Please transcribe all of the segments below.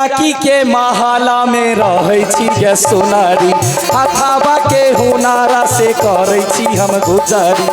की के महाला में रहै छी गे सोनारी, हथावा के हुनारा से करै छी हम गुजारी।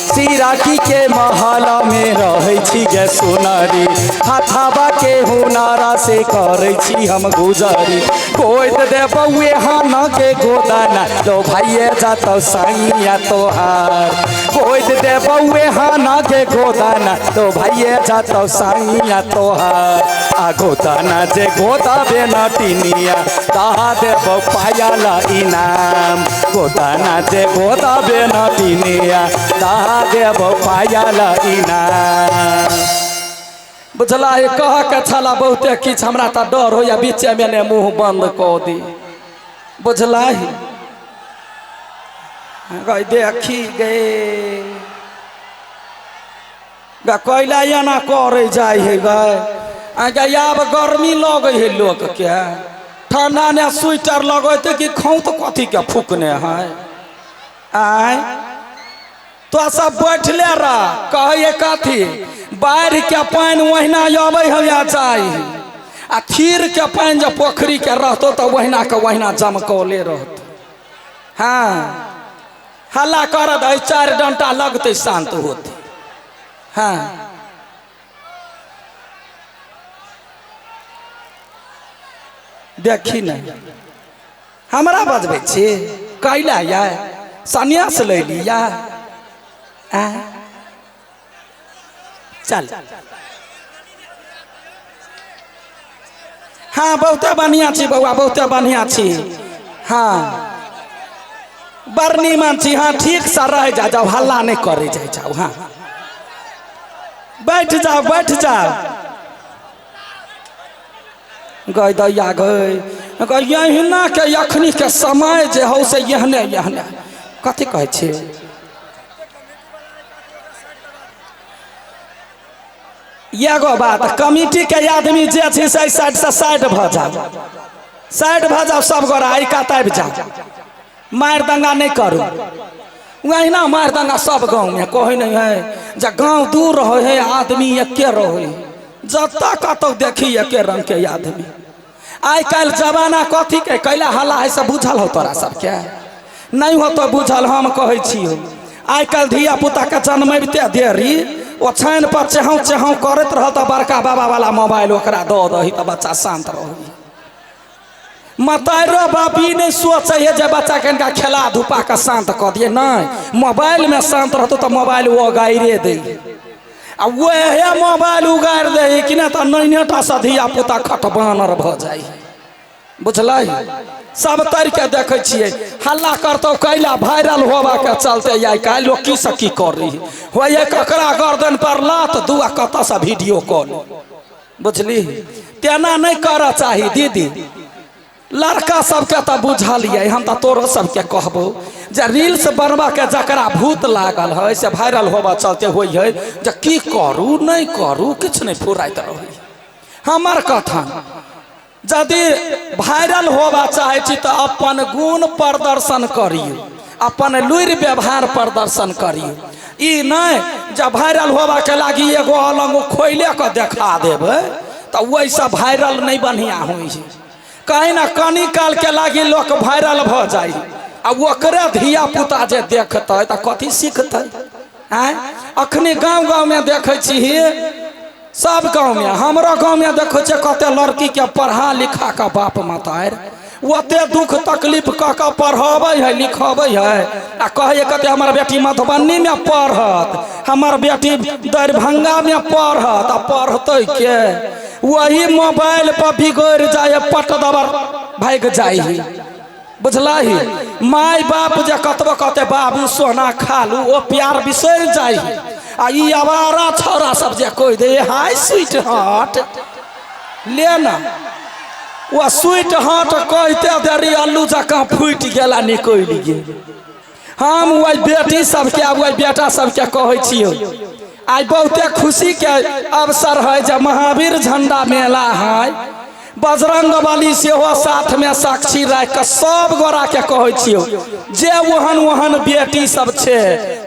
सिराकी के महला में रहै छी गे सोनारी, हथावा के हुनारा से करै छी हम गुजारी। कोइत देबौए हन के गोदाना तो भाइये जातौ संगिया तोहार। कोइत देबौए हन के गोदाना तो भाइये जातौ संगिया तोहार। आ गोदाना जे गोदाबे नटिनिया तहा देबौ पायल इनाम। गोदाना जे गोदाबे नटिनिया तहा देबौ पायल इनाम। बुझला हे कह के छला बहुते किछु, हमरा तऽ डर होइया बीचे में ने मुँह बंद कऽ दी। बुझला ही गई देखी गे गा कैला एना करे जाइ है गए। आ आब गर्मी लगै है लोक के, ठंडा ने स्वेटर लगेते कि खौत कथी के फूकने है। आय तो सब बैठले रह कहे कथी बाढ़ि के पानि ओहिना अबै है या जाइ है, आ खीर के पानि जब पोखरी के रहतो तऽ ओहिना के ओहिना जमकौले रहतो। हाँ हल्ला करत है, 4 डंटा लगते शांत होते। हाँ देखी नहीं हमरा बजबै छी कैला या सन्यास लै लिया। चल हाँ बहुते बढ़िया छी बौआ, बहुते बढ़िया छी। हाँ बड़ नीमन छी। हाँ ठीक से रह जा जाओ, हल्ला नहीं करे जाए जाओ। हाँ बैठ जाओ बैठ जाओ। गई दैया गई यहिना के अखनी के समय जे हौ से एहने एहने कथी कहै छी। एगो बात कमिटी के आदमी जे छै से साइड से साइड भऽ जाओ, साइड भऽ जाओ सब गोरा, एहि कात आबि जाओ, मारि दंगा नहीं करू। वहिना मारि दंगा सब गाँव में कहै नहीं है जे गाँव दूर रहै है आदमी एके रहै है, जतऽ कतौ देखी एके रंग के आदमी। आइ काल्हि जमाना कथी के कैला हल्ला है से बुझल हो तोरा सबके? नहीं हो तो बुझल, हम कहै छियौ। आइ काल्हि धिया पुता के जन्मबिते देरी ओछानि पर चेहौ चेहौ करैत रहल तऽ बड़का बाबा वाला मोबाइल ओकरा दऽ दही तऽ बच्चा शांत रहै। मतारो बाप ई नहीं सोचै है जे बच्चा के इनका खेला धुपा के शांत कऽ दिए, नहीं मोबाइल में शांत रहतो तऽ मोबाइल वो उगाइरे दै, आ वएह मोबाइल उगारि दै कि नहि तऽ नैनेटा से धिया पुता खटबानर भऽ जाइ। बुझलै सब तरीके देखै छियै हल्ला करतौ कैला वायरल होबा के चलते आइ काल्हि लोक की से की करी होइए, ककरा गर्दन पर लात दू आ कतऽ से वीडियो कॉल। बुझली तेना नहीं करऽ चाही दीदी। लड़का सबके तऽ बुझल ये, हम तऽ तोरो सबके कहबो जे रील्स बनबा के जकरा भूत लागल है से वायरल होबा चलते होइ है जे की करू नहीं करू किछु नहीं फुराइत रहै। हमर कथन यदि वायरल होबा चाहै छी तऽ अपन गुण प्रदर्शन करियौ, अपन लुरि व्यवहार प्रदर्शन करियौ। ई नहीं जे वायरल होबा के लागी एगो अलंग खोइले के देखा देबै तऽ ओहिसँ वायरल नहीं बढ़िया होइ है। कहीं ना कनी काल के लागी लोक वायरल भऽ जाइ आ ओकरे धिया पुता जे देखतै तऽ कथी सिखतै? आँय अखनी गाँव गाँव में देखै छी सब गाँव में, हमरो गाँव में देखै छियै कते लड़की के पढ़ा लिखा के बाप मतारि ओते दुख तकलीफ कऽ के पढ़ाबै है लिखबै है आ कहै कते हमर बेटी मधुबनी में पढ़त, हमर बेटी दरभंगा में पढ़त, आ पढ़तै के? वही मोबाइल पर बिगड़ि जाइ पट दबर भागि जाइ है। बुझलही माय बाप जे कतबो कहते बाबू सोना खा लू ओ प्यार बिसरि जाइ है, आ ई आवारा छौड़ा सब जे कहि दे हाय स्वीट हार्ट ले ना, ओ स्वीट हार्ट कहते देरी अल्लू जकाँ फूटि गेल आ निकलि गेल। हम ओहि बेटी सबके आ ओहि बेटा सबके कहै छियौ आइ बहुते खुशी के अवसर है जे महावीर झंडा मेला है। बजरंग बली सेहो साथमे साक्षी राखि कऽ सब गोराके कहै छियौ, जे ओहन ओहन बेटी सब छै,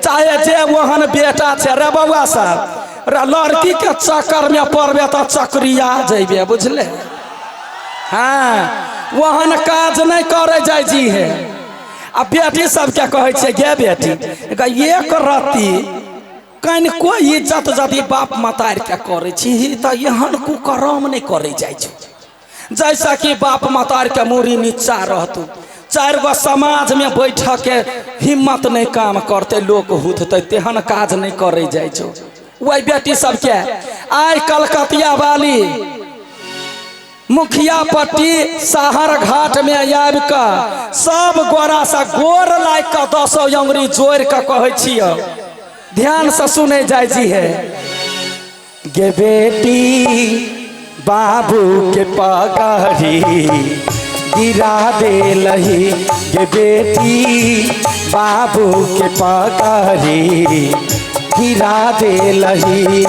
चाहे जे ओहन बेटा छै, रे बौआ सब, रे लड़की के चक्कर में पड़बे तऽ चक्रिया जइबे, बुझले? हाँ, ओहन काज नहि करे जाइ जी है। आ बेटी सबके कहै छियै, गे बेटी, एक रत्ती कनिको इज्जत यदि बाप मतारिके करै छी तऽ एहन कुकर्म नहि करै जाइ छौ, जैसा कि बाप मतारिके मूड़ी नीचा रहतौ, 4 गो समाजमे बैठके हिम्मत नहि काम करतै, लोक हुथतै, तेहन काज नहि करै जाइ छौ। वही बेटी सबके आइ कलकतिया वाली मुखिया पट्टी शहर घाट में आबि कऽ सब गोरा से गोर लागि कऽ 10 अंगुरी जोड़ि कऽ कहै छियौ, ध्यान से सुनै जाइ जी है। गे बेटी बाबू के पगड़ी गिरा देलही, गे बेटी बाबू के पगड़ी गिरा देलही,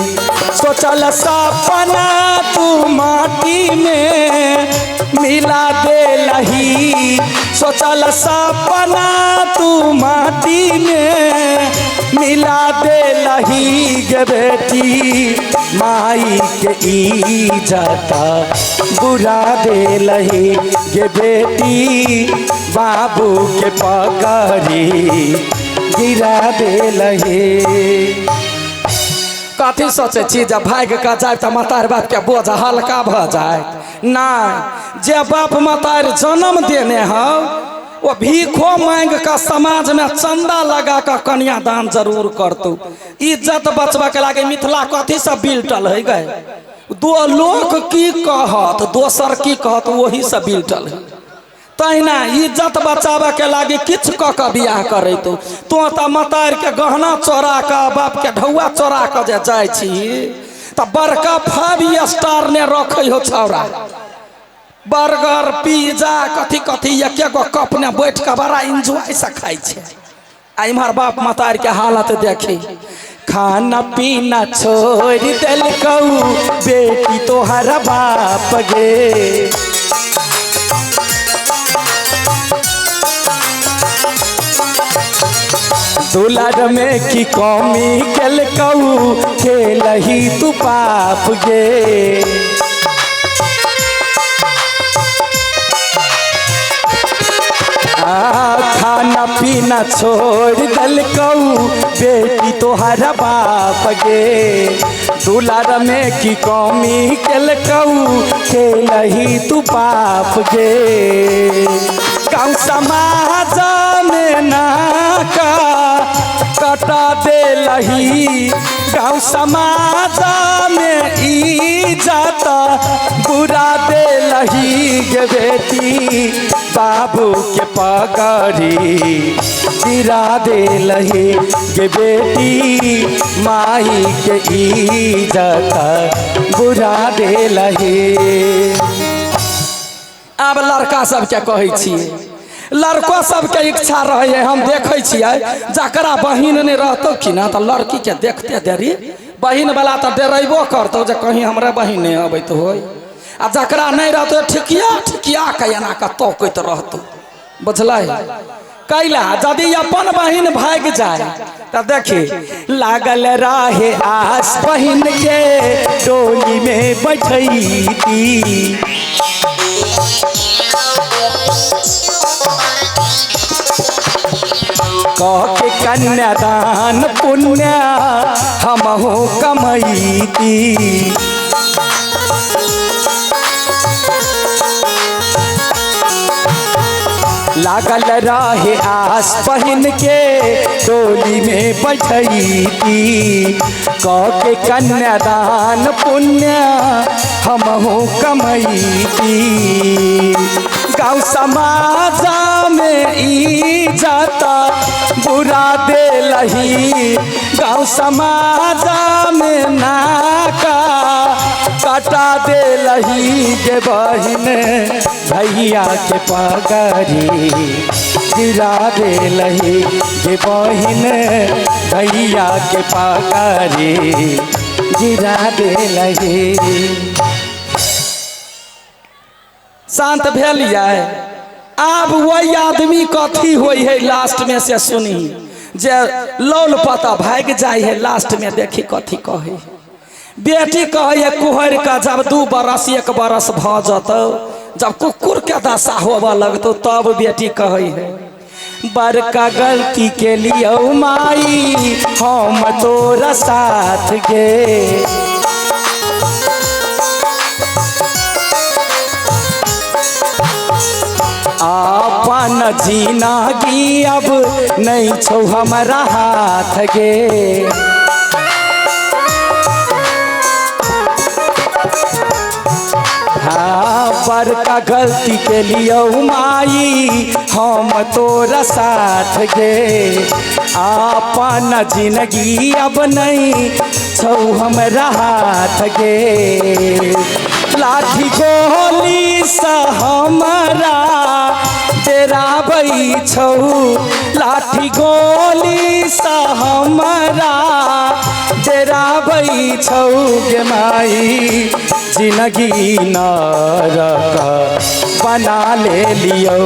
सोचल सपना तू माटी में मिला देलही, सोचल सपना तू माटी में मिला देलही, गे बेटी माई के इज्जत बुरा देलही, गे बेटी बाबू के पगड़ी गिरा देलही। कथी सोचै छी जब भागि कऽ जायब तऽ मतार बापके बोझ हल्का भऽ जायत? नहि, जे बाप मतार जन्म देने हौ ओ भीखो मांगि कऽ समाजमे चंदा लगा कऽ कन्यादान जरूर करतौ। इज्जत बचबऽके लागे मिथिला कथी से बिलटल है गए? दो लोक की कहत, दोसर की कहत, ओही से बिलटल है। तहिना इज्जत बचाबऽ के लागी किछु कऽ कऽ बियाह करैतौ। तोँ तऽ मतारिके गहना चोरा कऽ बापके ढौआ चोरा कऽ जे जाइ छी तऽ बड़का 5 स्टार ने रखै हो छौड़ा, बर्गर पिज्जा कथी कथी एक गो कप ने बैठ कऽ बड़ा एंजॉय से खाइ छै। आ इम्हर बाप मतारिके हालत देखी, खाना पीना छोड़ि देलकौ बेटी तोहर बाप गे, दुलार में की कमी केलकौ खेलही तू पाप गे। खाना पीना छोड़ देलकौ बेटी तोहर बाप गे, दुलार में की कमी केलकौ खेलही तू पाप गे। गाँव समाज में नाका कटा देलही, गाँव समाज में इज्जत बुरा देलही, गे बेटी बाबू के पगड़ी गिरा देलही, गे बेटी माई के इज्जत बुरा देलही। आब लड़का सबके कहै छियै, लड़को सबके इच्छा रहै, हम देखै छियै जकरा बहिन नहि रहतौ कि ना तऽ लड़कीके देखते देरी बहिन वाला तऽ डरेबो करतौ जे कहीं हमरे बहिन नहि अबैत होय, आ जकरा नहि रहतौ ठिकिया ठिकिया के एना कऽ तकैत रहतौ, बुझलै? कैला यदि अपन बहिन भागि जाय तऽ देखी लागल रहे आस बहिन के डोली में बैठैती, कह के कन्यादान पुण्य हमहू कमैती, लागल रहे आस बहिन के डोली में बैठैती, कह के कन्यादान पुण्य हमहू कमैती। गाँव समाज में इज्जत बुरा देलही, गाँव समाज में नाका कटा देलही, गे बहिन भैया के पगड़ी गिरा देलही, गे बहिन भैया के पगड़ी गिरा देलही। शांत भेलियै। आब वही आदमी कथी होइ है लास्ट में से सुनी, जे लौल पता भागि जाइ है लास्ट में देखी कथी कहै। बेटी कहै है कुहरि के जब 2 बरस 1 बरस भऽ जतौ, जब कुकुर के दशा होबऽ लगतौ तब बेटी कहै है बड़का गलती के लियौ माई हम तोरा साथ गे। आपन जिनगी अब नहीं छौ हमरा हाथ गे। हाँ बड़का गलती के लियौ माई हम तोरा साथ गे। आपन जिनगी अब नहीं छौ हमरा हाथ गे। लाठी गोली से हमरा डराबै छौ, लाठी गोली से हमरा डराबै छौ गे माई जिनगी नरक बना ले लियौ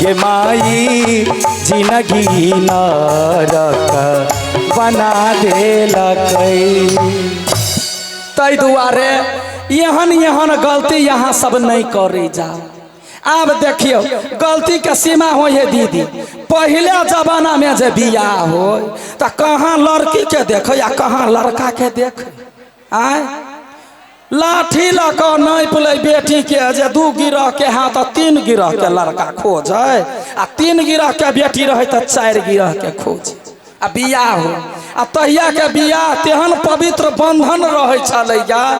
गे माई जिनगी नरक बना देलकै। ताहि दुआरे एहन एहन गलती यहाँ सब नहीं करे जाओ। आब देखियौ गलती के सीमा होइ है दीदी। पहले जमाना में जे बियाह हो तो कहाँ लड़की के देखे या कहाँ लड़का के देखे। आय लाठी लऽ कऽ नापि लै बेटी के जे 2 गिरह के है तो 3 गिरह के लड़का खोजै, आ 3 गिरह के बेटी रहे तो 4 गिरह के खोजै आ बियाह हो। आ तहिया के बियाह तेहन पवित्र बंधन रहै छलैया।